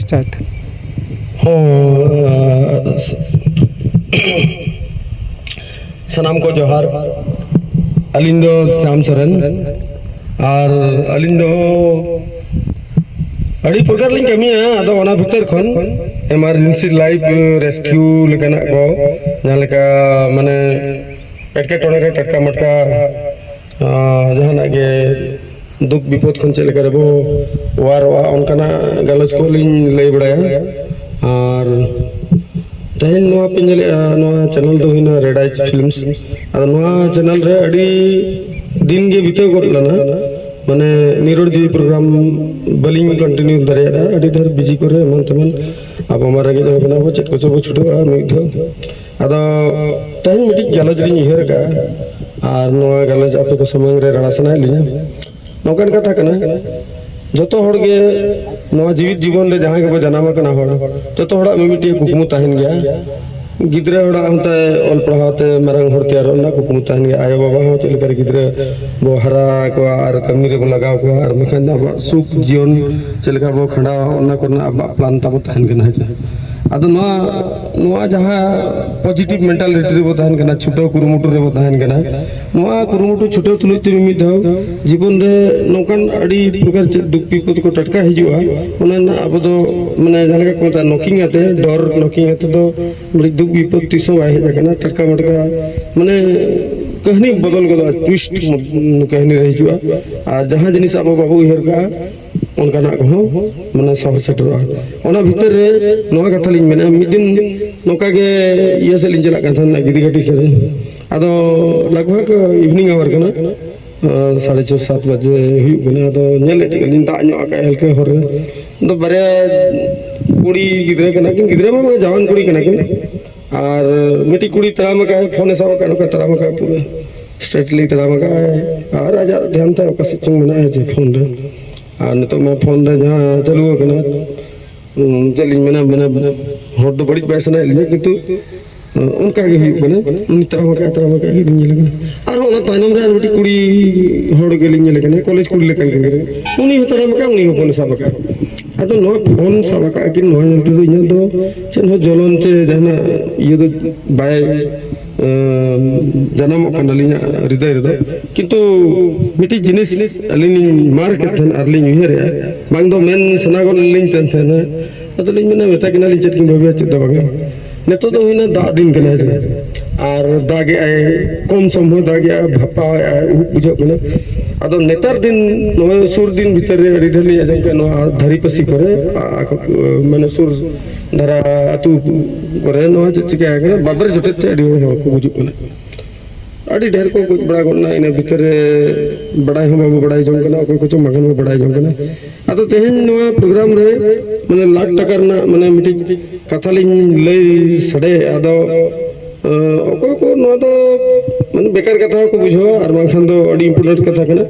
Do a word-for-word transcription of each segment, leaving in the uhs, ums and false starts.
Start. ᱦᱚᱸ, ᱥᱟᱱᱟᱢ ᱠᱚ ᱡᱚᱦᱟᱨ᱾ ᱟᱹᱞᱤᱧ ᱫᱚ ᱥᱟᱢ ᱥᱚᱨᱮᱱ, ᱟᱨ ᱟᱹᱞᱤᱧ ᱫᱚ ᱟᱹᱰᱤ ᱯᱨᱚᱠᱟᱨ ᱞᱤᱧ ᱠᱟᱹᱢᱤᱭᱟ᱾ ᱟᱫᱚ ᱚᱱᱟ ᱵᱷᱤᱛᱟᱹᱨ ᱠᱷᱚᱱ emergency life rescue ᱞᱮᱠᱟᱱᱟᱜ ᱠᱚ, ᱡᱟᱦᱟᱸ ᱞᱮᱠᱟ, ᱢᱟᱱᱮ, ᱮᱴᱠᱮᱴᱚᱬᱮ ᱨᱮ ᱴᱟᱴᱠᱟ ᱢᱟᱴᱠᱟ, ᱟᱸ, ᱡᱟᱦᱟᱱᱟᱜ ᱜᱮ ᱫᱩᱠ ᱵᱤᱯᱚᱫ ᱠᱷᱚᱱ ᱪᱮᱫ ᱞᱮᱠᱟ ᱨᱮᱵᱚ ᱚᱣᱟᱨᱚᱜᱼᱟ, ᱚᱱᱠᱟᱱᱟᱜ ᱜᱟᱞᱚᱪ ᱠᱚᱞᱤᱧ ᱞᱟᱹᱭ ᱵᱟᱲᱟᱭᱟ᱾ ᱟᱨ ᱛᱮᱦᱮᱧ ᱱᱚᱣᱟ ᱯᱮ ᱧᱮᱞᱮᱫᱼᱟ, ᱱᱚᱣᱟ channel ᱫᱚ ᱦᱩᱭᱱᱟ Red Eyes Films᱾ ᱟᱫᱚ ᱱᱚᱣᱟ channel ᱨᱮ ᱟᱹᱰᱤ ᱫᱤᱱ ᱜᱮ ᱵᱤᱛᱟᱹᱣ ᱜᱚᱫ ᱞᱮᱱᱟ, ᱢᱟᱱᱮ, ᱱᱤᱨᱚᱲ ᱡᱤᱣᱤ program ᱵᱟᱹᱞᱤᱧ continue ᱫᱟᱲᱮᱭᱟᱫᱟ, ᱟᱹᱰᱤ ᱰᱷᱮᱨ busy ᱠᱚᱨᱮ ᱮᱢᱟᱱ ᱛᱮᱢᱟᱱ᱾ ᱟᱵᱚ ᱢᱟ ᱨᱮᱸᱜᱮᱡ ᱦᱚᱲ ᱠᱟᱱᱟ ᱵᱚ, ᱪᱮᱫ ᱠᱚᱪᱚ ᱵᱚ ᱪᱷᱩᱴᱟᱹᱜᱼᱟ ᱢᱤᱫ ᱫᱷᱟᱣ᱾ ᱟᱫᱚ ᱛᱮᱦᱮᱧ ᱢᱤᱫᱴᱤᱡ ᱜᱟᱞᱚᱪ ᱞᱤᱧ ᱩᱭᱦᱟᱹᱨ ᱟᱠᱟᱫᱼᱟ, ᱟᱨ ᱱᱚᱣᱟ ᱜᱟᱞᱚᱪ ᱟᱯᱮ ᱠᱚ ᱥᱟᱢᱟᱝ ᱨᱮ ᱨᱟᱲᱟ ᱥᱟᱱᱟᱭᱮᱫ ᱞᱤᱧᱟ᱾ ᱱᱚᱝᱠᱟᱱ ᱠᱟᱛᱷᱟ ᱠᱟᱱᱟ, ᱡᱚᱛᱚ ᱦᱚᱲ ᱜᱮ ᱱᱚᱣᱟ ᱡᱤᱣᱤᱫ ᱡᱤᱵᱚᱱ ᱨᱮ ᱡᱟᱦᱟᱸᱭ ᱜᱮᱵᱚ ᱡᱟᱱᱟᱢ ᱟᱠᱟᱱᱟ ᱦᱚᱲ, ᱡᱚᱛᱚ ᱦᱚᱲᱟᱜ ᱢᱤᱢᱤᱫᱴᱤᱡ ᱠᱩᱠᱢᱩ ᱛᱟᱦᱮᱱ ᱜᱮᱭᱟ᱾ ᱜᱤᱫᱽᱨᱟᱹ ᱦᱚᱲᱟᱜ ᱦᱚᱸ ᱛᱟᱭ ᱚᱞ ᱯᱟᱲᱦᱟᱣ ᱛᱮ ᱢᱟᱨᱟᱝ ᱦᱚᱲ ᱛᱮᱭᱟᱨᱚᱜ ᱨᱮᱱᱟᱜ ᱠᱩᱠᱢᱩ ᱛᱟᱦᱮᱱ ᱜᱮᱭᱟ᱾ ᱟᱭᱳᱼᱵᱟᱵᱟ ᱦᱚᱸ ᱪᱮᱫ ᱞᱮᱠᱟ ᱨᱮ ᱜᱤᱫᱽᱨᱟᱹ ᱵᱚ ᱦᱟᱨᱟ ᱠᱚᱣᱟ ᱟᱨ ᱠᱟᱹᱢᱤ ᱨᱮᱵᱚ ᱞᱟᱜᱟᱣ ᱠᱚᱣᱟ, ᱟᱨ ᱵᱟᱠᱷᱟᱱ ᱫᱚ ᱟᱵᱚᱣᱟᱜ ᱥᱩᱠ ᱡᱤᱭᱚᱱ ᱪᱮᱫ ᱞᱮᱠᱟ ᱵᱚ ᱠᱷᱟᱸᱰᱟᱣᱟ, ᱚᱱᱟ ᱠᱚᱨᱮᱱᱟᱜ ᱟᱵᱚᱣᱟᱜ plan ᱛᱟᱵᱚ ᱛᱟᱦᱮᱱ ᱠᱟᱱᱟ, ᱦᱮᱸ ᱪᱮ? ᱟᱫᱚ ᱱᱚᱣᱟ, ᱱᱚᱣᱟ ᱡᱟᱦᱟᱸ positive mentality ᱨᱮᱵᱚ ᱛᱟᱦᱮᱱ ᱠᱟᱱᱟ, ᱪᱷᱩᱴᱟᱹᱣ ᱠᱩᱨᱩᱢᱩᱴᱩ ᱨᱮᱵᱚ ᱛᱟᱦᱮᱱ ᱠᱟᱱᱟ, ᱱᱚᱣᱟ ᱠᱩᱨᱩᱢᱩᱴᱩ ᱪᱷᱩᱴᱟᱹᱣ ᱛᱩᱞᱩᱡ ᱛᱮ ᱢᱤᱢᱤᱫ ᱫᱷᱟᱣ ᱡᱤᱵᱚᱱ ᱨᱮ ᱱᱚᱝᱠᱟᱱ ᱟᱹᱰᱤ ᱯᱨᱚᱠᱟᱨ ᱪᱮᱫ ᱫᱩᱠ ᱵᱤᱯᱚᱫ ᱠᱚ ᱴᱟᱴᱠᱟ ᱦᱤᱡᱩᱜᱼᱟ, ᱚᱱᱟ ᱨᱮᱱᱟᱜ ᱟᱵᱚ ᱫᱚ, ᱢᱟᱱᱮ, ᱡᱟᱦᱟᱸ ᱞᱮᱠᱟ ᱠᱚ ᱢᱮᱛᱟᱜᱼᱟ, knocking ᱟᱛᱮ, door knocking ᱟᱛᱮ ᱫᱚ ᱢᱤᱫ ᱫᱩᱠ ᱵᱤᱯᱚᱫ ᱛᱤᱥ ᱦᱚᱸ ᱵᱟᱭ ᱦᱮᱡ ᱟᱠᱟᱱᱟ᱾ ᱴᱟᱴᱠᱟ ᱢᱟᱴᱠᱟ, ᱢᱟᱱᱮ, ᱠᱟᱹᱦᱱᱤ ᱵᱚᱫᱚᱞ ᱜᱚᱫᱚᱜᱼᱟ, twist ᱠᱟᱹᱦᱱᱤ ᱨᱮ ᱦᱤᱡᱩᱜᱼᱟ᱾ ᱟᱨ ᱡᱟᱦᱟᱸ ᱡᱤᱱᱤᱥ ᱟᱵᱚ ᱵᱟᱵᱚ ᱩᱭᱦᱟᱹᱨ ᱠᱟᱜᱼᱟ, ᱚᱱᱠᱟᱱᱟᱜ ᱠᱚᱦᱚᱸ, ᱢᱟᱱᱮ, ᱥᱚᱦᱚᱨ ᱥᱮᱴᱮᱨᱚᱜᱼᱟ᱾ ᱚᱱᱟ ᱵᱷᱤᱛᱟᱹᱨ ᱨᱮ ᱱᱚᱣᱟ ᱠᱟᱛᱷᱟ ᱞᱤᱧ ᱢᱮᱱᱟ, ᱢᱤᱫ ᱫᱤᱱ ᱱᱚᱝᱠᱟ ᱜᱮ ᱤᱭᱟᱹ ᱥᱮᱫ ᱞᱤᱧ ᱪᱟᱞᱟᱜ ᱠᱟᱱ ᱛᱟᱦᱮᱱᱟ ᱜᱤᱫᱤ ᱜᱷᱟᱹᱴᱤ ᱥᱮᱫ ᱨᱮ᱾ ᱟᱫᱚ ᱞᱟᱜᱽ ᱵᱷᱟᱜᱽ evening hour ᱠᱟᱱᱟ, ᱟᱨ ᱥᱟᱲᱮ ᱪᱷᱚ ᱥᱟᱛ ᱵᱟᱡᱮ ᱦᱩᱭᱩᱜ ᱠᱟᱱᱟ᱾ ᱟᱫᱚ ᱧᱮᱞᱮᱫ ᱜᱮᱭᱟᱞᱤᱧ ᱫᱟᱜ ᱧᱚᱜ ᱟᱠᱟᱫ ᱦᱟᱞᱠᱟ ᱦᱚᱨ ᱨᱮ᱾ ᱟᱫᱚ ᱵᱟᱨᱭᱟ ᱠᱩᱲᱤ ᱜᱤᱫᱽᱨᱟᱹ ᱠᱟᱱᱟ ᱠᱤᱱ, ᱜᱤᱫᱽᱨᱟᱹ ᱢᱟ ᱵᱟᱝ, ᱡᱟᱣᱟᱱ ᱠᱩᱲᱤ ᱠᱟᱱᱟ ᱠᱤᱱ᱾ ᱟᱨ ᱢᱤᱫᱴᱤᱡ ᱠᱩᱲᱤ ᱛᱟᱲᱟᱢ ᱟᱠᱟᱫ, ᱯᱷᱳᱱᱮ ᱥᱟᱵ ᱟᱠᱟᱫ, ᱱᱚᱝᱠᱟ ᱛᱟᱲᱟᱢ ᱟᱠᱟᱫ, ᱯᱩᱨᱟᱹ straightly ᱛᱟᱲᱟᱢ ᱟᱠᱟᱫ ᱟᱭ᱾ ᱟᱨ ᱟᱡᱟᱜ ᱫᱷᱮᱭᱟᱱ ᱛᱟᱭ ᱚᱠᱟ ᱥᱮᱫ ᱪᱚᱝ ᱢᱮᱱᱟᱜᱼᱟ, ᱡᱮ ᱯᱷᱳᱱ ᱨᱮ᱾ ᱟᱨ ᱱᱤᱛᱚᱜ ᱢᱟ ᱯᱷᱳᱱ ᱨᱮ ᱡᱟᱦᱟᱸ ᱪᱟᱹᱞᱩ ᱟᱠᱟᱱᱟ, ᱩᱸ, ᱪᱮᱫ ᱞᱤᱧ ᱢᱮᱱᱟ, ᱢᱟᱱᱮ, ᱦᱚᱲ ᱫᱚ ᱵᱟᱹᱲᱤᱡ ᱵᱟᱭ ᱥᱟᱱᱟᱭᱮᱫ ᱞᱤᱧᱟ, ᱠᱤᱱᱛᱩ, ᱩᱸ, ᱚᱱᱠᱟ ᱜᱮ ᱦᱩᱭᱩᱜ ᱠᱟᱱᱟ᱾ ᱩᱱᱤ ᱛᱟᱲᱟᱢ ᱟᱠᱟᱫ, ᱛᱟᱲᱟᱢ ᱟᱠᱟᱫ ᱜᱮᱞᱤᱧ ᱧᱮᱞᱮ ᱠᱟᱱᱟ᱾ ᱟᱨᱦᱚᱸ ᱚᱱᱟ ᱛᱟᱭᱱᱚᱢ ᱨᱮ ᱟᱨ ᱢᱤᱫᱴᱤᱡ ᱠᱩᱲᱤ ᱦᱚᱲ ᱜᱮᱞᱤᱧ ᱧᱮᱞᱮ ᱠᱟᱱᱟ, ᱠᱚᱞᱮᱡᱽ ᱠᱩᱲᱤ ᱞᱮᱠᱟᱱ ᱜᱤᱫᱽᱨᱟᱹ᱾ ᱩᱱᱤ ᱦᱚᱸ ᱛᱟᱲᱟᱢ ᱟᱠᱟᱫ, ᱩᱱᱤ ᱦᱚᱸ ᱯᱷᱳᱱᱮ ᱥᱟᱵ ᱟᱠᱟᱫ᱾ ᱟᱫᱚ ᱱᱚᱣᱟ ᱯᱷᱳᱱ ᱥᱟᱵ ᱟᱠᱟᱫ ᱠᱤᱱ, ᱱᱚᱣᱟ ᱧᱮᱞ ᱛᱮᱫᱚ ᱤᱧᱟᱹᱜ ᱫᱚ ᱪᱮᱫ ᱦᱚᱸ ᱡᱚᱞᱚᱱ ᱪᱮ ᱡᱟᱦᱟᱱᱟᱜ ᱤᱭᱟᱹ ᱫᱚ ᱵᱟᱭ ᱮᱸ, ᱡᱟᱱᱟᱢᱚᱜ ᱠᱟᱱᱟ ᱟᱹᱞᱤᱧᱟᱜ ᱦᱨᱤᱫᱟᱹᱭ ᱨᱮᱫᱚ᱾ ᱠᱤᱱᱛᱩ ᱢᱤᱫᱴᱤᱡ ᱡᱤᱱᱤᱥ ᱟᱹᱞᱤᱧ ᱞᱤᱧ ᱢᱟᱨ ᱠᱮᱫ ᱛᱟᱦᱮᱱ ᱟᱨ ᱞᱤᱧ ᱩᱭᱦᱟᱹᱨᱮᱜᱼᱟ, ᱵᱟᱝ ᱫᱚ ᱢᱮᱱ ᱥᱟᱱᱟ ᱜᱚᱫ ᱞᱤᱧ ᱛᱟᱦᱮᱱ ᱛᱟᱦᱮᱱᱟ᱾ ᱟᱫᱚ ᱞᱤᱧ ᱢᱮᱱᱟ, ᱢᱮᱛᱟ ᱠᱤᱱᱟᱞᱤᱧ ᱪᱮᱫ ᱠᱤᱱ ᱵᱷᱟᱹᱵᱤᱭᱟ, ᱪᱮᱫ ᱫᱚ ᱵᱟᱝᱟ᱾ ᱱᱤᱛᱚᱜ ᱫᱚ ᱦᱩᱭᱱᱟ ᱫᱟᱜ ᱫᱤᱱ ᱠᱟᱱᱟ, ᱦᱮᱸ ᱥᱮ? ᱟᱨ ᱫᱟᱜᱮᱜᱼᱟᱭ, ᱠᱚᱢ ᱥᱚᱢ ᱦᱚᱸ ᱫᱟᱜᱮᱜᱼᱟ, ᱵᱷᱟᱯᱟᱣᱮᱜᱼᱟᱭ, ᱩᱦᱩᱵ ᱵᱩᱡᱷᱟᱹᱜ ᱠᱟᱱᱟ᱾ ᱟᱫᱚ ᱱᱮᱛᱟᱨ ᱫᱤᱱ ᱱᱚᱜᱼᱚᱭ ᱥᱩᱨ ᱫᱤᱱ ᱵᱷᱤᱛᱟᱹᱨ ᱨᱮ ᱟᱹᱰᱤ ᱰᱷᱮᱨ ᱞᱤᱧ ᱟᱸᱡᱚᱢ ᱠᱮᱫ ᱱᱚᱣᱟ ᱫᱷᱟᱹᱨᱤ ᱯᱟᱹᱥᱤ ᱠᱚᱨᱮ, ᱟ-, ᱟᱠᱚ, ᱢᱟᱱᱮ ᱥᱩᱨ ᱫᱷᱟᱨᱟ ᱟᱹᱛᱩ ᱠᱚᱨᱮ ᱱᱚᱣᱟ ᱪᱮᱫ ᱪᱤᱠᱟᱹ ᱟᱠᱟᱱᱟ, ᱵᱟᱵᱮᱨ ᱡᱚᱴᱮᱫ ᱛᱮ ᱟᱹᱰᱤ ᱦᱚᱲ ᱦᱚᱲ ᱠᱚ ᱜᱩᱡᱩᱜ ᱠᱟᱱᱟ᱾ ᱟᱹᱰᱤ ᱰᱷᱮᱨ ᱠᱚ ᱜᱚᱡ ᱵᱟᱲᱟ ᱜᱚᱫ ᱮᱱᱟ, ᱤᱱᱟᱹ ᱵᱷᱤᱛᱟᱹᱨ ᱨᱮ ᱵᱟᱲᱟᱭ ᱦᱚᱸ ᱵᱟᱵᱚ ᱵᱟᱲᱟᱭ ᱡᱚᱝ ᱠᱟᱱᱟ, ᱚᱠᱚᱭ ᱠᱚᱪᱚ ᱢᱟᱜᱟᱱ ᱵᱚ ᱵᱟᱲᱟᱭ ᱡᱚᱝ ᱠᱟᱱᱟ᱾ ᱟᱫᱚ ᱛᱮᱦᱮᱧ ᱱᱚᱣᱟ ᱯᱨᱳᱜᱨᱟᱢ ᱨᱮ ᱢᱟᱱᱮ ᱞᱟᱠᱷ ᱴᱟᱠᱟ ᱨᱮᱱᱟᱜ ᱢᱟᱱᱮ ᱢᱤᱫᱴᱤᱡ ᱠᱟᱛᱷᱟ ᱞᱤᱧ ᱞᱟᱹᱭ ᱥᱟᱰᱮᱭᱮᱫᱼᱟ᱾ ᱟᱫᱚ ᱚᱠᱚᱭ ᱠᱚ ᱱᱚᱣᱟ ᱫᱚ ᱢᱟᱱᱮ ᱵᱮᱠᱟᱨ ᱠᱟᱛᱷᱟ ᱦᱚᱸᱠᱚ ᱵᱩᱡᱷᱟᱹᱣᱟ, ᱟᱨ ᱵᱟᱝᱠᱷᱟᱱ ᱫᱚ ᱟᱹᱰᱤ ᱤᱢᱯᱚᱨᱴᱮᱱᱴ ᱠᱟᱛᱷᱟ ᱠᱟᱱᱟ᱾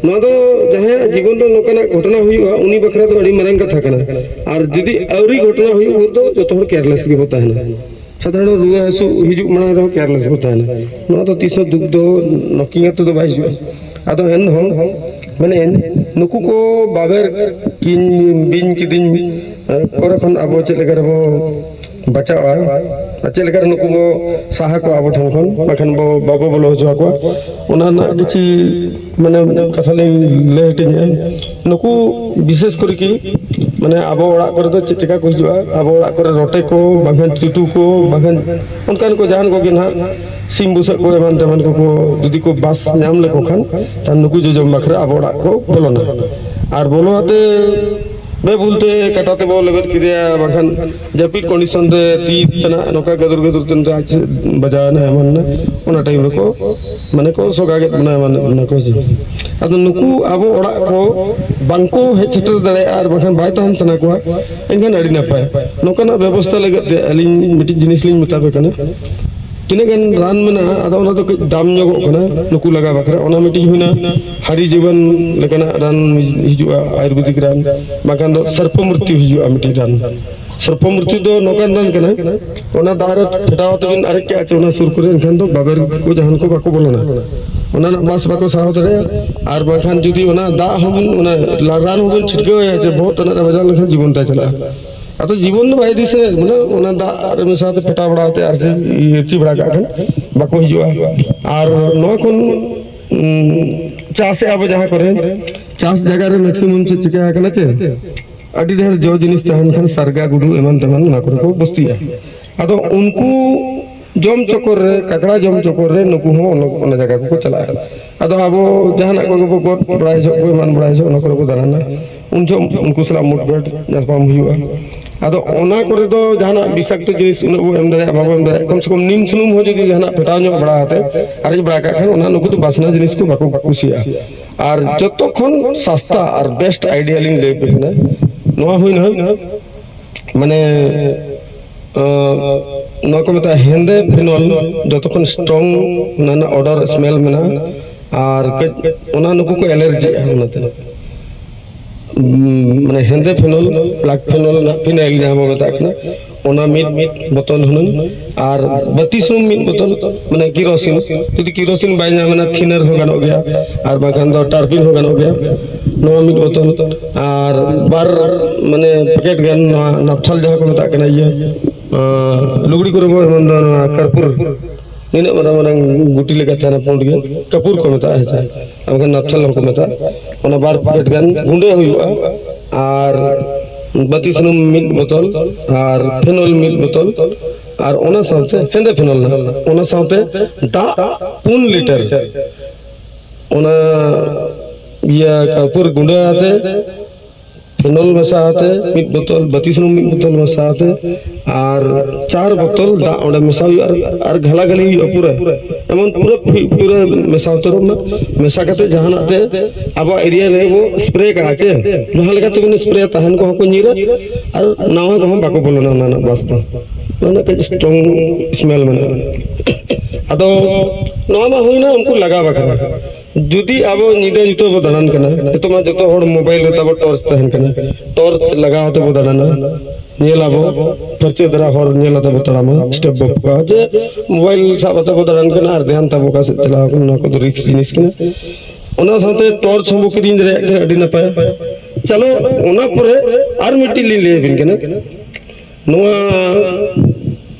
ᱱᱚᱣᱟ ᱫᱚ ᱡᱟᱦᱟᱸᱭᱟᱜ ᱡᱤᱵᱚᱱ ᱨᱮ ᱱᱚᱝᱠᱟᱱᱟᱜ ᱜᱷᱚᱴᱚᱱᱟ ᱦᱩᱭᱩᱜᱼᱟ, ᱩᱱᱤ ᱵᱟᱠᱷᱨᱟ ᱫᱚ ᱟᱹᱰᱤ ᱢᱟᱨᱟᱝ ᱠᱟᱛᱷᱟ ᱠᱟᱱᱟ᱾ ᱟᱨ ᱡᱩᱫᱤ ᱟᱹᱣᱨᱤ ᱜᱷᱚᱴᱚᱱᱟ ᱦᱩᱭᱩᱜ ᱵᱷᱳᱨ ᱫᱚ ᱡᱚᱛᱚ ᱦᱚᱲ ᱠᱮᱭᱟᱨᱞᱮᱥ ᱜᱮᱵᱚ ᱛᱟᱦᱮᱱᱟ᱾ ᱥᱟᱫᱷᱟᱨᱚᱱ ᱨᱩᱣᱟᱹ ᱦᱟᱹᱥᱩ ᱦᱤᱡᱩᱜ ᱢᱟᱲᱟᱝ ᱨᱮᱦᱚᱸ ᱠᱮᱭᱟᱨᱞᱮᱥ ᱵᱚ ᱛᱟᱦᱮᱱᱟ᱾ ᱱᱚᱣᱟ ᱫᱚ ᱛᱤᱥ ᱦᱚᱸ ᱫᱩᱠ ᱫᱚ ᱱᱚᱠᱤᱝ ᱟᱛᱮ ᱫᱚ ᱵᱟᱭ ᱦᱤᱡᱩᱜᱼᱟ᱾ ᱟᱫᱚ ᱮᱱᱦᱚᱸ ᱢᱮᱱᱮᱫ ᱟᱹᱧ, ᱱᱩᱠᱩ ᱠᱚ ᱵᱟᱵᱮᱨ ᱠᱤᱧ ᱵᱤᱧ ᱠᱤᱫᱤᱧ ᱠᱚᱨᱮ ᱠᱷᱚᱱ ᱟᱵᱚ ᱪᱮᱫ ᱞᱮᱠᱟ ᱨᱮᱵᱚ ᱵᱟᱪᱟᱜᱼᱟ, ᱟᱨ ᱪᱮᱫ ᱞᱮᱠᱟ ᱨᱮ ᱱᱩᱠᱩ ᱵᱚ ᱥᱟᱦᱟ ᱠᱚᱣᱟ ᱟᱵᱚ ᱴᱷᱮᱱ ᱠᱷᱚᱱ, ᱵᱟᱠᱷᱟᱱ ᱵᱚ ᱵᱟᱵᱚ ᱵᱚᱞᱚ ᱦᱚᱪᱚ ᱟᱠᱚᱣᱟ, ᱚᱱᱟ ᱨᱮᱱᱟᱜ ᱠᱤᱪᱷᱤ ᱢᱟᱱᱮ ᱠᱟᱛᱷᱟ ᱞᱤᱧ ᱞᱟᱹᱭ ᱦᱟᱹᱴᱤᱧᱮᱫᱼᱟ᱾ ᱱᱩᱠᱩ ᱵᱤᱥᱮᱥ ᱠᱚᱨᱮ ᱠᱤ ᱢᱟᱱᱮ ᱟᱵᱚ ᱚᱲᱟᱜ ᱠᱚᱨᱮ ᱫᱚ ᱪᱮᱫ ᱪᱮᱠᱟ ᱠᱚ ᱦᱤᱡᱩᱜᱼᱟ? ᱟᱵᱚ ᱚᱲᱟᱜ ᱠᱚᱨᱮ ᱨᱚᱴᱮ ᱠᱚ, ᱵᱟᱝᱠᱷᱟᱱ ᱪᱩᱴᱩ ᱠᱚ, ᱵᱟᱝᱠᱷᱟᱱ ᱚᱱᱠᱟᱱ ᱠᱚ ᱡᱟᱦᱟᱱ ᱠᱚᱜᱮ ᱱᱟᱦᱟᱜ, ᱥᱤᱢ ᱵᱩᱥᱟᱹᱜ ᱠᱚ ᱮᱢᱟᱱ ᱛᱮᱢᱟᱱ ᱠᱚᱠᱚ ᱡᱩᱫᱤ ᱠᱚ ᱵᱟᱥ ᱧᱟᱢ ᱞᱮᱠᱚ ᱠᱷᱟᱱ, ᱛᱟᱦᱞᱮ ᱱᱩᱠᱩ ᱡᱚᱡᱚᱢ ᱵᱟᱠᱷᱨᱟ ᱟᱵᱚ ᱚᱲᱟᱜ ᱠᱚ ᱵᱚᱞᱚᱱᱟ᱾ ᱟᱨ ᱵᱚᱞᱚ ᱟᱛᱮ ᱵᱮᱵᱷᱩᱞ ᱛᱮ ᱠᱟᱴᱟ ᱛᱮᱵᱚ ᱞᱮᱵᱮᱫ ᱠᱮᱫᱮᱭᱟ, ᱵᱟᱝᱠᱷᱟᱱ ᱡᱟᱹᱯᱤᱫ ᱠᱚᱱᱰᱤᱥᱚᱱ ᱨᱮ ᱛᱤ ᱛᱮᱱᱟᱜ ᱱᱚᱝᱠᱟ ᱜᱟᱹᱫᱩᱨ ᱜᱟᱹᱫᱩᱨ ᱛᱮ ᱱᱩᱭ ᱫᱚ ᱟᱡ ᱵᱟᱡᱟᱣ ᱮᱱᱟ ᱮᱢᱟᱱ ᱮᱱᱟ, ᱚᱱᱟ ᱴᱟᱭᱤᱢ ᱨᱮᱠᱚ ᱢᱟᱱᱮ ᱠᱚ ᱥᱚᱜᱟ ᱜᱮᱫ ᱵᱚᱱᱟ ᱮᱢᱟᱱ ᱮᱫ ᱵᱚᱱᱟ ᱠᱚ ᱦᱮᱸ ᱥᱮ᱾ ᱟᱫᱚ ᱱᱩᱠᱩ ᱟᱵᱚ ᱚᱲᱟᱜ ᱠᱚ ᱵᱟᱝᱠᱚ ᱦᱮᱡ ᱥᱮᱴᱮᱨ ᱫᱟᱲᱮᱭᱟᱜᱼᱟ ᱟᱨ ᱵᱟᱝᱠᱷᱟᱱ ᱵᱟᱭ ᱛᱟᱦᱮᱱ ᱥᱟᱱᱟ ᱠᱚᱣᱟ, ᱮᱱᱠᱷᱟᱱ ᱟᱹᱰᱤ ᱱᱟᱯᱟᱭ᱾ ᱱᱚᱝᱠᱟᱱᱟᱜ ᱵᱮᱵᱚᱥᱛᱷᱟ ᱞᱟᱹᱜᱤᱫ ᱛᱮ ᱟᱹᱞᱤᱧ ᱢᱤᱫᱴᱤᱡ ᱡᱤᱱᱤᱥ ᱞᱤᱧ ᱢᱮᱛᱟ ᱯᱮ ᱠᱟᱱᱟ, ᱛᱤᱱᱟᱹᱜ ᱜᱟᱱ ᱨᱟᱱ ᱢᱮᱱᱟᱜᱼᱟ, ᱟᱫᱚ ᱚᱱᱟ ᱫᱚ ᱠᱟᱹᱡ ᱫᱟᱢ ᱧᱚᱜᱚᱜ ᱠᱟᱱᱟ ᱱᱩᱠᱩ ᱞᱟᱜᱟ ᱵᱟᱠᱷᱨᱟ᱾ ᱚᱱᱟ ᱢᱤᱫᱴᱤᱡ ᱦᱩᱭᱱᱟ, ᱦᱟᱹᱨᱤ ᱡᱤᱵᱚᱱ ᱞᱮᱠᱟᱱᱟᱜ ᱨᱟᱱ ᱦᱤᱡᱩᱜᱼᱟ, ᱟᱭᱩᱨᱵᱮᱫᱤᱠ ᱨᱟᱱ, ᱵᱟᱝᱠᱷᱟᱱ ᱫᱚ ᱥᱚᱨᱯᱚ ᱢᱨᱤᱛᱭᱩ ᱦᱤᱡᱩᱜᱼᱟ ᱢᱤᱫᱴᱤᱡ ᱨᱟᱱ᱾ ᱥᱚᱨᱯᱚ ᱢᱨᱤᱛᱭᱩ ᱫᱚ ᱱᱚᱝᱠᱟᱱ ᱨᱟᱱ ᱠᱟᱱᱟ, ᱚᱱᱟ ᱫᱟᱜ ᱨᱮ ᱯᱷᱮᱰᱟᱣ ᱛᱮᱵᱮᱱ ᱟᱨᱮᱡ ᱠᱟᱜᱼᱟ ᱪᱮ ᱚᱱᱟ ᱥᱩᱨ ᱠᱚᱨᱮ, ᱮᱱᱠᱷᱟᱱ ᱫᱚ ᱵᱟᱵᱮᱨ ᱠᱚ ᱡᱟᱦᱟᱱ ᱠᱚ ᱵᱟᱠᱚ ᱵᱚᱞᱚᱱᱟ᱾ ᱚᱱᱟ ᱨᱮᱱᱟᱜ ᱵᱟᱥ ᱵᱟᱠᱚ ᱥᱟᱦᱟᱣ ᱫᱟᱲᱮᱭᱟᱜᱼᱟ᱾ ᱟᱨ ᱵᱟᱝᱠᱷᱟᱱ ᱡᱩᱫᱤ ᱚᱱᱟ ᱫᱟᱜ ᱦᱚᱸᱵᱚᱱ, ᱚᱱᱟ ᱨᱟᱱ ᱦᱚᱸᱵᱚᱱ ᱪᱷᱤᱴᱠᱟᱹᱣ ᱟᱭᱟ ᱡᱮ ᱵᱚᱦᱚᱜ ᱛᱟᱱᱟᱜ ᱨᱮ ᱵᱟᱡᱟᱣ ᱞᱮᱱᱠᱷᱟᱱ ᱡᱤᱵᱚᱱ ᱛᱟᱭ ᱪᱟᱞᱟᱜᱼᱟ, ᱟᱫᱚ ᱡᱤᱵᱚᱱ ᱫᱚ ᱵᱟᱭ ᱤᱫᱤ ᱥᱮ, ᱢᱟᱱᱮ ᱚᱱᱟ ᱫᱟᱜ ᱨᱮ ᱢᱮᱥᱟ ᱛᱮ ᱯᱷᱮᱴᱟᱣ ᱵᱟᱲᱟ ᱠᱟᱛᱮ ᱟᱨ ᱥᱮ ᱤᱨᱪᱤ ᱵᱟᱲᱟ ᱠᱟᱜ ᱠᱷᱟᱱ ᱵᱟᱠᱚ ᱦᱤᱡᱩᱜᱼᱟ᱾ ᱟᱨ ᱱᱚᱣᱟ ᱠᱷᱚᱱ, ᱩᱸ, ᱪᱟᱥᱮᱜᱼᱟ ᱵᱚ ᱡᱟᱦᱟᱸ ᱠᱚᱨᱮ, ᱪᱟᱥ ᱡᱟᱭᱜᱟ ᱨᱮ ᱢᱮᱠᱥᱤᱢᱟᱢ ᱪᱮᱫ ᱪᱤᱠᱟᱹ ᱟᱠᱟᱱᱟ ᱪᱮ, ᱟᱹᱰᱤ ᱰᱷᱮᱨ ᱡᱚ ᱡᱤᱱᱤᱥ ᱛᱟᱦᱮᱱ ᱠᱷᱟᱱ ᱥᱟᱨᱜᱟ, ᱜᱩᱰᱩ ᱮᱢᱟᱱ ᱛᱮᱢᱟᱱ ᱚᱱᱟ ᱠᱚᱨᱮ ᱠᱚ ᱵᱚᱥᱛᱤᱜᱼᱟ᱾ ᱟᱫᱚ ᱩᱱᱠᱩ ᱡᱚᱢ ᱪᱚᱠᱚᱨ ᱨᱮ, ᱠᱟᱠᱲᱟ ᱡᱚᱢ ᱪᱚᱠᱚᱨ ᱨᱮ ᱱᱩᱠᱩ ᱦᱚᱸ ᱚᱱᱟ, ᱚᱱᱟ ᱡᱟᱭᱜᱟ ᱠᱚᱠᱚ ᱪᱟᱞᱟᱜᱼᱟ᱾ ᱟᱫᱚ ᱟᱵᱚ ᱡᱟᱦᱟᱱᱟᱜ ᱠᱚᱜᱮ ᱵᱚ ᱜᱚᱫ ᱵᱟᱲᱟᱭ ᱡᱚᱦᱚᱜ, ᱠᱚ ᱮᱢᱟᱱ ᱵᱟᱲᱟᱭ ᱡᱚᱦᱚᱜ, ᱚᱱᱟ ᱠᱚᱨᱮ ᱵᱚ ᱫᱟᱬᱟᱱᱟ, ᱩᱱ ᱡᱚᱦᱚᱜ ᱩᱱᱠᱩ ᱥᱟᱞᱟᱜ ᱢᱩᱴᱵᱷᱮᱴ ᱧᱟᱯᱟᱢ ᱦᱩᱭᱩᱜᱼᱟ᱾ ᱟᱫᱚ ᱚᱱᱟ ᱠᱚᱨᱮ ᱫᱚ ᱡᱟᱦᱟᱱᱟᱜ ᱵᱤᱥᱟᱠᱛᱚ ᱡᱤᱱᱤᱥ ᱩᱱᱟᱹᱜ ᱵᱚ ᱮᱢ ᱫᱟᱲᱮᱭᱟᱜᱼᱟ, ᱵᱟᱵᱚ ᱮᱢ ᱫᱟᱲᱮᱭᱟᱜᱼᱟ, ᱠᱚᱢ ᱥᱮ ᱠᱚᱢ ᱱᱤᱢ ᱥᱩᱱᱩᱢ ᱦᱚᱸ ᱡᱩᱫᱤ ᱡᱟᱦᱟᱱᱟᱜ ᱯᱷᱮᱴᱟᱣ ᱧᱚᱜ ᱵᱟᱲᱟ ᱠᱟᱛᱮ ᱟᱨᱮᱡ ᱵᱟᱲᱟ ᱠᱟᱜ ᱠᱷᱟᱱ, ᱚᱱᱟ ᱱᱩᱠᱩ ᱫᱚ ᱵᱟᱥᱱᱟ ᱡᱤᱱᱤᱥ ᱠᱚ ᱵᱟᱠᱚ ᱠᱩᱥᱤᱭᱟᱜᱼᱟ᱾ ᱟᱨ ᱡᱚᱛᱚ ᱠᱷᱚᱱ ᱥᱟᱥᱛᱟ ᱟᱨ ᱵᱮᱥᱴ ᱟᱭᱰᱤᱭᱟ ᱞᱤᱧ ᱞᱟᱹᱭ ᱟᱯᱮ ᱠᱟᱱᱟ᱾ ᱱᱚᱣᱟ ᱦᱩᱭᱱᱟ, ᱢᱟᱱᱮ, ᱟᱸ, ᱱᱚᱣᱟ ᱠᱚ ᱢᱮᱛᱟᱜᱼᱟ ᱦᱮᱸᱫᱮ ᱯᱷᱤᱱᱚᱞ, ᱡᱚᱛᱚ ᱠᱷᱚᱱ ᱥᱴᱨᱚᱝ ᱚᱱᱟ ᱨᱮᱱᱟᱜ ᱚᱰᱟᱨ ᱥᱢᱮᱞ ᱢᱮᱱᱟᱜᱼᱟ᱾ ᱟᱨ ᱠᱟᱹᱡ ᱚᱱᱟ ᱱᱩᱠᱩ ᱠᱚ ᱮᱞᱟᱨᱡᱤᱜᱼᱟ ᱚᱱᱟᱛᱮ᱾ ᱩᱸ, ᱢᱟᱱᱮ ᱦᱮᱸᱫᱮ ᱯᱷᱤᱱᱚᱞ, ᱵᱞᱮᱠ ᱯᱷᱤᱱᱚᱞ ᱨᱮᱱᱟᱜ ᱯᱷᱤᱱᱟᱭᱤᱞ ᱡᱟᱦᱟᱸ ᱵᱚ ᱢᱮᱛᱟᱜ ᱠᱟᱱᱟ, ᱚᱱᱟ ᱢᱤᱫ ᱵᱳᱛᱚᱞ ᱦᱩᱱᱟᱹᱝ, ᱟᱨ ᱵᱟᱹᱛᱤ ᱥᱩᱱᱩᱢ ᱢᱤᱫ ᱵᱳᱛᱚᱞ, ᱢᱟᱱᱮ ᱠᱮᱨᱳᱥᱤᱱ, ᱡᱩᱫᱤ ᱠᱮᱨᱳᱥᱤᱱ ᱵᱟᱭ ᱧᱟᱢ ᱮᱱᱟ, ᱛᱷᱤᱱᱟᱨ ᱦᱚᱸ ᱜᱟᱱᱚᱜ ᱜᱮᱭᱟ, ᱟᱨ ᱵᱟᱝᱠᱷᱟᱱ ᱫᱚ ᱴᱟᱨᱯᱤᱱ ᱦᱚᱸ ᱜᱟᱱᱚᱜ ᱜᱮᱭᱟ᱾ ᱱᱚᱣᱟ ᱢᱤᱫ ᱵᱳᱛᱚᱞ, ᱟᱨ ᱵᱟᱨ, ᱢᱟᱱᱮ, ᱯᱮᱠᱮᱴ ᱜᱟᱱ ᱱᱚᱣᱟ ᱱᱟᱯᱛᱷᱟᱞ ᱡᱟᱦᱟᱸ ᱠᱚ ᱢᱮᱛᱟᱜ ᱠᱟᱱᱟ, ᱤᱭᱟᱹ, ᱟᱸ, ᱞᱩᱜᱽᱲᱤ ᱠᱚᱨᱮ ᱵᱚ ᱮᱢᱟᱱ ᱫᱚ ᱱᱚᱣᱟ ᱠᱟᱨᱯᱩᱨ, ᱱᱤᱱᱟᱹᱜ ᱢᱟᱨᱟᱝ ᱢᱟᱨᱟᱝ ᱜᱩᱴᱤ ᱞᱮᱠᱟ ᱛᱟᱦᱮᱱᱟ, ᱯᱩᱸᱰ ᱜᱮ, ᱠᱟᱯᱩᱨ ᱠᱚ ᱢᱮᱛᱟᱜᱼᱟ, ᱦᱮᱸ ᱥᱮ, ᱟᱨ ᱵᱟᱝᱠᱷᱟᱱ ᱱᱟᱯᱛᱷᱟᱞ ᱦᱚᱸᱠᱚ ᱢᱮᱛᱟᱜᱼᱟ᱾ ᱚᱱᱟ ᱵᱟᱨ ᱯᱮᱠᱮᱴ ᱜᱟᱱ ᱜᱩᱸᱰᱟᱹ ᱦᱩᱭᱩᱜᱼᱟ, ᱟᱨ ᱵᱟᱹᱛᱤ ᱥᱩᱱᱩᱢ ᱢᱤᱫ ᱵᱳᱛᱚᱞ, ᱟᱨ ᱯᱷᱮᱱᱚᱞ ᱢᱤᱫ ᱵᱳᱛᱚᱞ, ᱟᱨ ᱚᱱᱟ ᱥᱟᱶᱛᱮ ᱦᱮᱸᱫᱮ ᱯᱷᱮᱱᱚᱞ ᱱᱟᱦᱟᱜ, ᱚᱱᱟ ᱥᱟᱶᱛᱮ ᱫᱟᱜ ᱯᱩᱱ ᱞᱤᱴᱟᱨ, ᱚᱱᱟ ᱤᱭᱟᱹ ᱠᱟᱨᱯᱩᱨ ᱜᱩᱸᱰᱟᱹ ᱟᱛᱮ, ᱯᱷᱮᱱᱚᱞ ᱢᱮᱥᱟ ᱟᱛᱮ ᱢᱤᱫ ᱵᱳᱛᱚᱞ, ᱵᱟᱹᱛᱤ ᱥᱩᱱᱩᱢ ᱢᱤᱫ ᱵᱳᱛᱚᱞ ᱢᱮᱥᱟ ᱟᱛᱮ, ᱟᱨ ᱪᱟᱨ ᱵᱳᱛᱚᱞ ᱫᱟᱜ ᱚᱸᱰᱮ ᱢᱮᱥᱟ ᱦᱩᱭᱩᱜᱼᱟ, ᱟᱨ, ᱟᱨ ᱜᱷᱟᱞᱟ ᱜᱷᱟᱹᱞᱤ ᱦᱩᱭᱩᱜᱼᱟ ᱯᱩᱨᱟᱹ, ᱮᱢᱚᱱ ᱯᱩᱨᱟᱹ ᱯᱷᱤ-, ᱯᱩᱨᱟᱹ ᱢᱮᱥᱟ ᱩᱛᱟᱹᱨᱚᱜ ᱢᱟ᱾ ᱢᱮᱥᱟ ᱠᱟᱛᱮ ᱡᱟᱦᱟᱱᱟᱜ ᱛᱮ ᱟᱵᱚᱣᱟᱜ ᱮᱨᱤᱭᱟ ᱨᱮ ᱵᱚ ᱥᱯᱨᱮ ᱠᱟᱜᱼᱟ ᱪᱮ, ᱡᱟᱦᱟᱸ ᱞᱮᱠᱟ ᱛᱮᱵᱚᱱ ᱥᱯᱨᱮᱭᱟ, ᱛᱟᱦᱮᱱ ᱠᱚᱦᱚᱸ ᱠᱚ ᱧᱤᱨᱟ ᱟᱨ ᱱᱟᱣᱟ ᱠᱚᱦᱚᱸ ᱵᱟᱠᱚ ᱵᱚᱞᱚᱱᱟ ᱚᱱᱟ ᱨᱮᱱᱟᱜ ᱵᱟᱥ ᱫᱚ᱾ ᱚᱱᱟ ᱨᱮᱱᱟᱜ ᱠᱟᱹᱡ ᱥᱴᱨᱚᱝ ᱥᱢᱮᱞ ᱢᱮᱱᱟᱜᱼᱟ᱾ ᱟᱫᱚ ᱱᱚᱣᱟ ᱢᱟ ᱦᱩᱭᱱᱟ ᱩᱱᱠᱩ ᱞᱟᱜᱟᱣ ᱵᱟᱠᱷᱨᱟ᱾ ᱡᱩᱫᱤ ᱟᱵᱚ ᱧᱤᱫᱟᱹ ᱧᱩᱛᱟᱹ ᱵᱚ ᱫᱟᱬᱟᱱ ᱠᱟᱱᱟ, ᱱᱤᱛᱚᱜ ᱢᱟ ᱡᱚᱛᱚ ᱦᱚᱲ ᱢᱳᱵᱟᱭᱤᱞ ᱨᱮ ᱛᱟᱵᱚ ᱴᱚᱨᱪ ᱛᱟᱦᱮᱱ ᱠᱟᱱᱟ, ᱴᱚᱨᱪ ᱞᱟᱜᱟᱣ ᱛᱮᱵᱚ ᱫᱟᱬᱟᱱᱟ, ᱧᱮᱞ ᱟᱵᱚ ᱯᱷᱟᱹᱨᱪᱟᱹ ᱫᱷᱟᱨᱟ ᱦᱚᱨ ᱧᱮᱞ ᱟᱛᱮ ᱵᱚ ᱛᱟᱲᱟᱢᱟ, ᱥᱴᱮᱯ ᱵᱚ ᱯᱷᱚᱠᱟ᱾ ᱡᱮ ᱢᱳᱵᱟᱭᱤᱞ ᱥᱟᱵ ᱟᱛᱮ ᱵᱚ ᱫᱟᱬᱟᱱ ᱠᱟᱱᱟ ᱟᱨ ᱫᱷᱮᱭᱟᱱ ᱛᱟᱵᱚ ᱚᱠᱟ ᱥᱮᱫ ᱪᱟᱞᱟᱣ ᱠᱟᱱᱟ, ᱱᱚᱣᱟ ᱠᱚᱫᱚ ᱨᱤᱠᱥ ᱡᱤᱱᱤᱥ ᱠᱟᱱᱟ᱾ ᱚᱱᱟ ᱥᱟᱶᱛᱮ ᱴᱚᱨᱪ ᱦᱚᱸᱵᱚ ᱠᱤᱨᱤᱧ ᱫᱟᱲᱮᱭᱟᱜ ᱠᱟᱱᱟ, ᱟᱹᱰᱤ ᱱᱟᱯᱟᱭ᱾ ᱪᱚᱞᱚ, ᱚᱱᱟ ᱯᱚᱨᱮ ᱟᱨ ᱢᱤᱫᱴᱤᱡ ᱞᱤᱧ ᱞᱟᱹᱭ ᱟᱹᱵᱤᱱ ᱠᱟᱱᱟ᱾ ᱱᱚᱣᱟ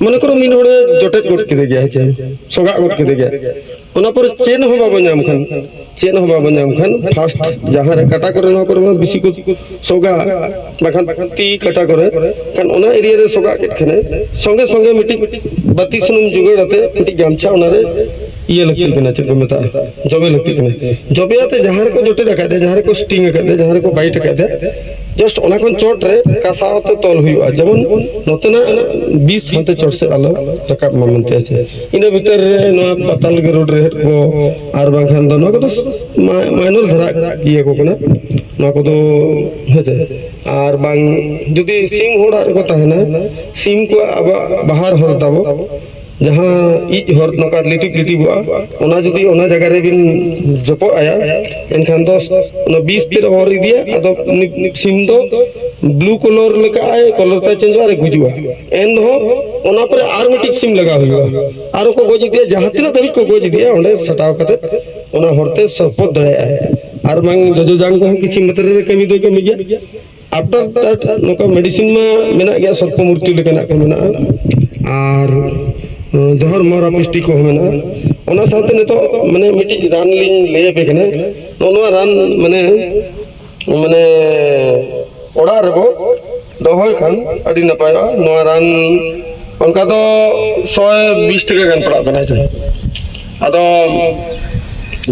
ᱢᱚᱱᱮ ᱠᱚᱨᱚ ᱢᱤᱫ ᱦᱚᱲᱮ ᱡᱚᱴᱮᱫ ᱜᱚᱫ ᱠᱮᱫᱮ ᱜᱮᱭᱟ, ᱦᱮᱸ ᱪᱮ, ᱥᱚᱜᱟᱜ ᱜᱚᱫ ᱠᱮᱫᱮ ᱜᱮᱭᱟ᱾ ᱚᱱᱟ ᱯᱚᱨᱮ ᱪᱮᱫ ᱦᱚᱸ ᱵᱟᱵᱚ ᱧᱟᱢ ᱠᱷᱟᱱ, ᱪᱮᱫ ᱦᱚᱸ ᱵᱟᱵᱚ ᱧᱟᱢ ᱠᱷᱟᱱ, ᱯᱷᱟᱥᱴ ᱡᱟᱦᱟᱸ ᱨᱮ ᱠᱟᱴᱟ ᱠᱚᱨᱮ, ᱱᱚᱣᱟ ᱠᱚᱨᱮ ᱢᱟ ᱵᱮᱥᱤ ᱠᱚ ᱥᱚᱜᱟ, ᱵᱟᱠᱷᱟᱱ ᱛᱤ ᱠᱟᱴᱟ ᱠᱚᱨᱮ, ᱠᱷᱟᱱ ᱚᱱᱟ ᱮᱨᱤᱭᱟ ᱨᱮ ᱥᱚᱜᱟᱜ ᱠᱮᱫ ᱠᱷᱟᱱᱮ, ᱥᱚᱸᱜᱮ ᱥᱚᱸᱜᱮ ᱢᱤᱫᱴᱤᱡ ᱵᱟᱹᱛᱤ ᱥᱩᱱᱩᱢ ᱡᱚᱜᱟᱲ ᱟᱛᱮ ᱢᱤᱫᱴᱤᱡ ᱜᱟᱢᱪᱷᱟ ᱚᱱᱟᱨᱮ ᱤᱭᱟᱹ ᱞᱟᱹᱠᱛᱤ ᱠᱟᱱᱟ, ᱪᱮᱫ ᱠᱚ ᱢᱮᱛᱟᱜᱼᱟ, ᱡᱚᱵᱮ ᱞᱟᱹᱠᱛᱤ ᱠᱟᱱᱟ᱾ ᱡᱚᱵᱮ ᱟᱛᱮ ᱡᱟᱦᱟᱸ ᱨᱮᱠᱚ ᱡᱚᱴᱮᱫ ᱟᱠᱟᱫ ᱫᱮᱭᱟ, ᱡᱟᱦᱟᱸ ᱨᱮᱠᱚ ᱥᱴᱤᱝ ᱟᱠᱟᱫ ᱫᱮᱭᱟ, ᱡᱟᱦᱟᱸ ᱨᱮᱠᱚ ᱵᱟᱭᱤᱴ ᱟᱠᱟᱫ ᱫᱮᱭᱟ, ᱡᱟᱥᱴ ᱚᱱᱟ ᱠᱷᱚᱱ ᱪᱚᱴ ᱨᱮ ᱠᱟᱥᱟᱣ ᱛᱮ ᱛᱚᱞ ᱦᱩᱭᱩᱜᱼᱟ, ᱡᱮᱢᱚᱱ ᱱᱚᱛᱮᱱᱟᱜ ᱵᱤᱥ ᱦᱟᱱᱛᱮ ᱪᱚᱴ ᱥᱮᱫ ᱟᱞᱚ ᱨᱟᱠᱟᱵ ᱢᱟ ᱢᱮᱱᱛᱮ᱾ ᱟᱪᱪᱷᱟ, ᱤᱱᱟᱹ ᱵᱷᱤᱛᱟᱹᱨ ᱨᱮ ᱱᱚᱣᱟ ᱯᱟᱛᱟᱞ ᱜᱟᱹᱨᱩᱰ ᱨᱮᱦᱮᱫ ᱠᱚ, ᱟᱨ ᱵᱟᱝᱠᱷᱟᱱ ᱫᱚ ᱱᱚᱣᱟ ᱠᱚᱫᱚ ᱢᱟ-, ᱢᱟᱭᱱᱚᱨ ᱫᱷᱟᱨᱟ ᱤᱭᱟᱹ ᱠᱚ ᱠᱟᱱᱟ, ᱱᱚᱣᱟ ᱠᱚᱫᱚ, ᱦᱮᱸ ᱥᱮ᱾ ᱟᱨ ᱵᱟᱝ ᱡᱩᱫᱤ ᱥᱤᱢ ᱦᱚᱲᱟᱜ ᱨᱮᱠᱚ ᱛᱟᱦᱮᱱᱟ, ᱥᱤᱢ ᱠᱚᱣᱟᱜ ᱟᱵᱚᱣᱟᱜ ᱵᱟᱦᱟᱨ ᱦᱚᱨ ᱛᱟᱵᱚ, ᱡᱟᱦᱟᱸ ᱤᱡ ᱦᱚᱨ ᱱᱚᱝᱠᱟ ᱞᱤᱴᱤᱯ ᱞᱤᱴᱤᱵᱚᱜᱼᱟ, ᱚᱱᱟ ᱡᱩᱫᱤ ᱚᱱᱟ ᱡᱟᱭᱜᱟ ᱨᱮᱵᱤᱱ ᱡᱚᱯᱚᱜ ᱟᱭᱟ, ᱮᱱᱠᱷᱟᱱ ᱫᱚ ᱚᱱᱟ ᱵᱤᱥ ᱛᱮᱫ ᱦᱚᱨ ᱤᱫᱤᱭᱟ᱾ ᱟᱫᱚ ᱩᱱᱤ ᱥᱤᱢ ᱫᱚ ᱵᱞᱩ ᱠᱚᱞᱚᱨ ᱞᱮᱠᱟ ᱟᱭ, ᱠᱚᱞᱚᱨ ᱛᱟᱭ ᱪᱮᱧᱡᱚᱜᱼᱟ ᱟᱨ ᱮ ᱜᱩᱡᱩᱜᱼᱟ᱾ ᱮᱱᱦᱚᱸ ᱚᱱᱟ ᱯᱚᱨᱮ ᱟᱨ ᱢᱤᱫᱴᱤᱡ ᱥᱤᱢ ᱞᱟᱜᱟᱣ ᱦᱩᱭᱩᱜᱼᱟ, ᱟᱨ ᱠᱚ ᱜᱚᱡ ᱤᱫᱤᱭᱟ, ᱡᱟᱦᱟᱸ ᱛᱤᱱᱟᱹᱜ ᱫᱷᱟᱹᱵᱤᱡ ᱠᱚ ᱜᱚᱡ ᱤᱫᱤᱭᱟ, ᱚᱸᱰᱮ ᱥᱟᱴᱟᱣ ᱠᱟᱛᱮ ᱚᱱᱟ ᱦᱚᱨᱛᱮ ᱥᱚᱨᱯᱚᱫ ᱫᱟᱲᱮᱭᱟᱜᱼᱟᱭ᱾ ᱟᱨ ᱵᱟᱝ ᱡᱚᱡᱚ ᱡᱟᱝ ᱠᱚᱦᱚᱸ ᱠᱤᱪᱷᱩ ᱢᱟᱛᱨᱟ ᱨᱮ ᱠᱟᱹᱢᱤ ᱫᱚᱭ ᱠᱟᱹᱢᱤ ᱜᱮᱭᱟ᱾ ᱟᱯᱴᱟᱨ ᱫᱮᱴ ᱱᱚᱝᱠᱟ ᱢᱮᱰᱤᱥᱤᱱ ᱢᱟ ᱢᱮᱱᱟᱜ ᱜᱮᱭᱟ, ᱥᱚᱨᱯᱚ ᱢᱩᱨᱛᱤ ᱞᱮᱠᱟᱱᱟᱜ ᱠᱚ ᱢᱮᱱᱟᱜᱼᱟ, ᱟᱨ ᱡᱚᱦᱚᱨ ᱢᱚᱦᱚᱨᱟ ᱯᱤᱥᱴᱤ ᱠᱚᱦᱚᱸ ᱢᱮᱱᱟᱜᱼᱟ᱾ ᱚᱱᱟ ᱥᱟᱶᱛᱮ ᱱᱤᱛᱚᱜ ᱢᱟᱱᱮ ᱢᱤᱫᱴᱤᱡ ᱨᱟᱱ ᱞᱤᱧ ᱞᱟᱹᱭ ᱟᱯᱮ ᱠᱟᱱᱟ᱾ ᱱᱚᱜᱼᱚ ᱱᱚᱣᱟ ᱨᱟᱱ ᱢᱟᱱᱮ, ᱢᱟᱱᱮ ᱚᱲᱟᱜ ᱨᱮᱵᱚ ᱫᱚᱦᱚᱭ ᱠᱷᱟᱱ ᱟᱹᱰᱤ ᱱᱟᱯᱟᱭᱚᱜᱼᱟ᱾ ᱱᱚᱣᱟ ᱨᱟᱱ ᱚᱱᱠᱟ ᱫᱚ ᱥᱚᱭ ᱵᱤᱥ ᱴᱟᱠᱟ ᱜᱟᱱ ᱯᱟᱲᱟᱜ ᱠᱟᱱᱟ, ᱦᱮᱸ ᱥᱮ᱾ ᱟᱫᱚ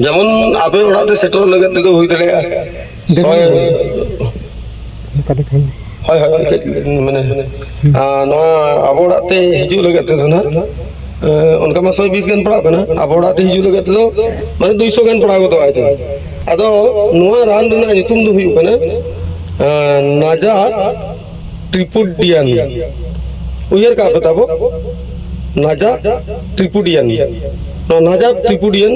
ᱡᱮᱢᱚᱱ ᱟᱯᱮ ᱚᱲᱟᱜ ᱛᱮ ᱥᱮᱴᱮᱨᱚᱜ ᱞᱟᱹᱜᱤᱫ ᱛᱮᱫᱚ ᱦᱩᱭ ᱫᱟᱲᱮᱭᱟᱜᱼᱟ᱾ ᱥᱚᱭ ᱚᱱᱠᱟ ᱫᱚ ᱠᱷᱟᱱ ᱦᱳᱭ, ᱦᱳᱭ, ᱠᱟᱹᱡ ᱢᱟᱱᱮ, ᱟᱨ ᱱᱚᱣᱟ ᱟᱵᱚ ᱚᱲᱟᱜ ᱛᱮ ᱦᱤᱡᱩᱜ ᱞᱟᱹᱜᱤᱫ ᱛᱮᱫᱚ ᱱᱟᱦᱟᱜ, ᱮ, ᱚᱱᱠᱟ ᱢᱟ ᱥᱚᱭ ᱵᱤᱥ ᱜᱟᱱ ᱯᱟᱲᱟᱜ ᱠᱟᱱᱟ᱾ ᱟᱵᱚ ᱚᱲᱟᱜ ᱛᱮ ᱦᱤᱡᱩᱜ ᱞᱟᱹᱜᱤᱫ ᱛᱮᱫᱚ ᱢᱟᱱᱮ ᱫᱩᱭᱥᱚ ᱜᱟᱱ ᱯᱟᱲᱟᱣ ᱜᱚᱫᱚᱜᱼᱟ, ᱦᱮᱸ ᱥᱮ᱾ ᱟᱫᱚ ᱱᱚᱣᱟ ᱨᱟᱱ ᱨᱮᱱᱟᱜ ᱧᱩᱛᱩᱢ ᱫᱚ ᱦᱩᱭᱩᱜ ᱠᱟᱱᱟ, ᱮ, ᱱᱟᱡᱟ ᱴᱨᱤᱯᱩᱰᱤᱭᱟᱱ᱾ ᱩᱭᱦᱟᱹᱨ ᱠᱟᱜ ᱯᱮ ᱛᱟᱵᱚ, ᱱᱟᱡᱟ ᱴᱨᱤᱯᱩᱰᱤᱭᱟᱱ᱾ ᱱᱚᱣᱟ ᱱᱟᱡᱟᱵ ᱴᱨᱤᱯᱩᱰᱤᱭᱟᱱ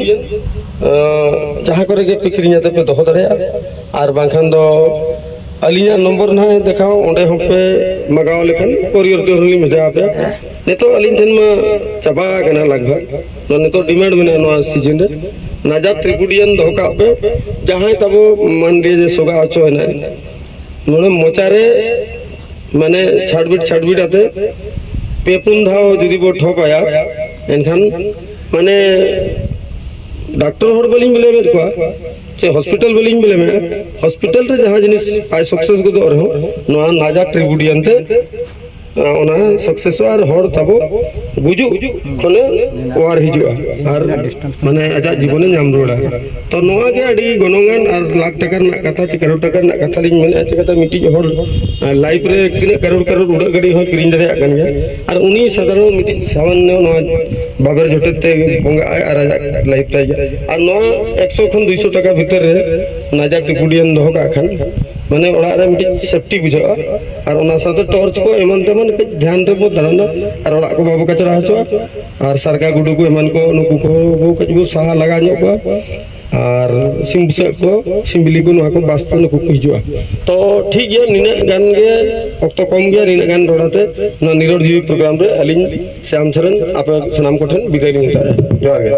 ᱡᱟᱦᱟᱸ ᱠᱚᱨᱮ ᱜᱮ ᱯᱮ ᱠᱤᱨᱤᱧ ᱠᱟᱛᱮ ᱯᱮ ᱫᱚᱦᱚ ᱫᱟᱲᱮᱭᱟᱜᱼᱟ᱾ ᱟᱨ ᱵᱟᱝᱠᱷᱟᱱ ᱫᱚ ᱟᱹᱞᱤᱧᱟᱜ ᱱᱚᱢᱵᱚᱨ ᱱᱟᱦᱟᱜ ᱫᱮᱠᱷᱟᱣ, ᱚᱸᱰᱮ ᱦᱚᱸᱯᱮ ᱢᱟᱜᱟᱣ ᱞᱮᱠᱷᱟᱱ ᱠᱳᱨᱤᱭᱚᱨ ᱛᱮ ᱦᱚᱸᱞᱤᱧ ᱵᱷᱮᱡᱟ ᱟᱯᱮᱭᱟ᱾ ᱱᱤᱛᱚᱜ ᱟᱹᱞᱤᱧ ᱴᱷᱮᱱ ᱢᱟ ᱪᱟᱵᱟ ᱟᱠᱟᱱᱟ ᱞᱟᱜᱽ ᱵᱷᱟᱜᱽ᱾ ᱱᱚᱣᱟ ᱱᱤᱛᱚᱜ ᱰᱤᱢᱟᱱᱰ ᱢᱮᱱᱟᱜᱼᱟ ᱱᱚᱣᱟ ᱥᱤᱡᱤᱱ ᱨᱮ᱾ ᱱᱟᱡᱟᱵ ᱴᱨᱤᱯᱩᱰᱤᱭᱟᱱ ᱫᱚᱦᱚ ᱠᱟᱜ ᱯᱮ᱾ ᱡᱟᱦᱟᱸᱭ ᱛᱟᱵᱚ ᱢᱟᱱᱞᱤᱭᱟ ᱡᱮ ᱥᱚᱜᱟ ᱦᱚᱪᱚ ᱮᱱᱟᱭ, ᱱᱚᱰᱮ ᱢᱚᱪᱟᱨᱮ ᱢᱟᱱᱮ ᱪᱷᱟᱴᱵᱤᱴ ᱪᱷᱟᱴᱵᱤᱴ ᱟᱛᱮ ᱯᱮ ᱯᱩᱱ ᱫᱷᱟᱣ ᱡᱩᱫᱤ ᱵᱚ ᱴᱷᱚᱯ ᱟᱭᱟ, ᱮᱱᱠᱷᱟᱱ ᱢᱟᱱᱮ ᱰᱟᱠᱛᱚᱨ ᱦᱚᱲ ᱵᱟᱹᱞᱤᱧ ᱵᱞᱮᱢᱮᱫ ᱠᱚᱣᱟ, ᱪᱮ ᱦᱚᱥᱯᱤᱴᱟᱞ ᱵᱟᱹᱞᱤᱧ ᱵᱞᱮᱢᱮᱫᱼᱟ᱾ ᱦᱚᱥᱯᱤᱴᱟᱞ ᱨᱮ ᱡᱟᱦᱟᱸ ᱡᱤᱱᱤᱥ ᱵᱟᱭ ᱥᱟᱠᱥᱮᱥ ᱜᱚᱫᱚᱜ ᱨᱮᱦᱚᱸ, ᱱᱚᱣᱟ ᱱᱟᱡᱟ ᱴᱨᱤᱵᱩᱰᱤᱭᱟᱱ ᱛᱮ ᱚᱱᱟ ᱥᱟᱠᱥᱮᱥᱚᱜᱼᱟ ᱟᱨ ᱦᱚᱲ ᱛᱟᱵᱚ ᱜᱩᱡᱩᱜ ᱠᱷᱚᱱᱮ ᱚᱣᱟᱨ ᱦᱤᱡᱩᱜᱼᱟ ᱟᱨ ᱢᱟᱱᱮ ᱟᱡᱟᱜ ᱡᱤᱵᱚᱱᱮ ᱧᱟᱢ ᱨᱩᱣᱟᱹᱲᱟ᱾ ᱛᱚ ᱱᱚᱣᱟ ᱜᱮ ᱟᱹᱰᱤ ᱜᱚᱱᱚᱝᱟᱱ ᱟᱨ ᱞᱟᱠᱷ ᱴᱟᱠᱟ ᱨᱮᱱᱟᱜ ᱠᱟᱛᱷᱟ ᱪᱮ ᱠᱟᱨᱳᱲ ᱴᱟᱠᱟ ᱨᱮᱱᱟᱜ ᱠᱟᱛᱷᱟ ᱞᱤᱧ ᱢᱮᱱᱮᱫᱼᱟ᱾ ᱪᱤᱠᱟᱹᱛᱮ ᱢᱤᱫᱴᱤᱡ ᱦᱚᱲ ᱞᱟᱭᱤᱯᱷ ᱨᱮ ᱛᱤᱱᱟᱹᱜ ᱠᱟᱨᱳᱲ ᱠᱟᱨᱳᱲ ᱩᱰᱟᱹᱜ ᱜᱟᱹᱰᱤ ᱦᱚᱸᱭ ᱠᱤᱨᱤᱧ ᱫᱟᱲᱮᱭᱟᱜ ᱠᱟᱱ ᱜᱮᱭᱟ, ᱟᱨ ᱩᱱᱤ ᱥᱟᱫᱷᱟᱨᱚᱱ ᱢᱤᱫᱴᱤᱡ ᱥᱟᱢᱟᱱᱱᱚ ᱱᱚᱣᱟ ᱵᱟᱵᱮᱨ ᱡᱚᱴᱮᱫ ᱛᱮ ᱵᱚᱸᱜᱟᱜ ᱟᱭ ᱟᱨ ᱟᱡᱟᱜ ᱞᱟᱭᱤᱯᱷ ᱛᱟᱭ ᱤᱭᱟᱹᱜᱼᱟ᱾ ᱟᱨ ᱱᱚᱣᱟ ᱮᱠᱥᱚ ᱠᱷᱚᱱ ᱫᱩᱭᱥᱚ ᱴᱟᱠᱟ ᱵᱷᱤᱛᱟᱹᱨ ᱨᱮ ᱱᱟᱡᱟ ᱴᱤᱯᱩᱰᱤᱭᱟᱱ ᱫᱚᱦᱚ ᱠᱟᱜ ᱠᱷᱟᱱ ᱢᱟᱱᱮ ᱚᱲᱟᱜ ᱨᱮ ᱢᱤᱫᱴᱤᱡ ᱥᱮᱯᱴᱤ ᱵᱩᱡᱷᱟᱹᱜᱼᱟ᱾ ᱟᱨ ᱚᱱᱟ ᱥᱟᱶᱛᱮ ᱴᱚᱨᱪ ᱠᱚ ᱮᱢᱟᱱ ᱛᱮᱢᱟᱱ ᱠᱟᱹᱡ ᱫᱷᱮᱭᱟᱱ ᱨᱮᱵᱚ ᱫᱟᱬᱟᱱᱟ ᱟᱨ ᱚᱲᱟᱜ ᱠᱚ ᱵᱟᱵᱚ ᱠᱟᱪᱨᱟ ᱦᱚᱪᱚᱜᱼᱟ᱾ ᱟᱨ ᱥᱟᱨᱜᱟ ᱜᱩᱰᱩ ᱠᱚ ᱮᱢᱟᱱ ᱠᱚ ᱱᱩᱠᱩ ᱠᱚ ᱵᱚ ᱠᱟᱹᱡ ᱵᱚ ᱥᱟᱦᱟ ᱞᱟᱜᱟ ᱧᱚᱜ ᱠᱚᱣᱟ᱾ ᱟᱨ ᱥᱤᱢ ᱵᱩᱥᱟᱹᱜ ᱠᱚ, ᱥᱤᱢ ᱵᱤᱞᱤ ᱠᱚ, ᱱᱚᱣᱟ ᱠᱚ ᱵᱟᱥᱛᱮ ᱱᱩᱠᱩ ᱠᱚ ᱦᱤᱡᱩᱜᱼᱟ᱾ ᱛᱚ ᱴᱷᱤᱠ ᱜᱮᱭᱟ, ᱱᱤᱱᱟᱹᱜ ᱜᱟᱱ ᱜᱮ ᱚᱠᱛᱚ ᱠᱚᱢ ᱜᱮᱭᱟ, ᱱᱤᱱᱟᱹᱜ ᱜᱟᱱ ᱨᱚᱲ ᱟᱛᱮ ᱱᱚᱣᱟ ᱱᱤᱨᱚᱲ ᱡᱤᱣᱤ ᱯᱨᱳᱜᱨᱟᱢ ᱨᱮ ᱟᱹᱞᱤᱧ ᱥᱭᱟᱢ ᱥᱚᱨᱮᱱ ᱟᱯᱮ ᱥᱟᱱᱟᱢ ᱠᱚᱴᱷᱮᱱ ᱵᱤᱫᱟᱹᱭ ᱞᱤᱧ ᱦᱟᱛᱟᱣᱮᱫᱼᱟ᱾ ᱡᱚᱦᱟᱨ ᱜᱮ᱾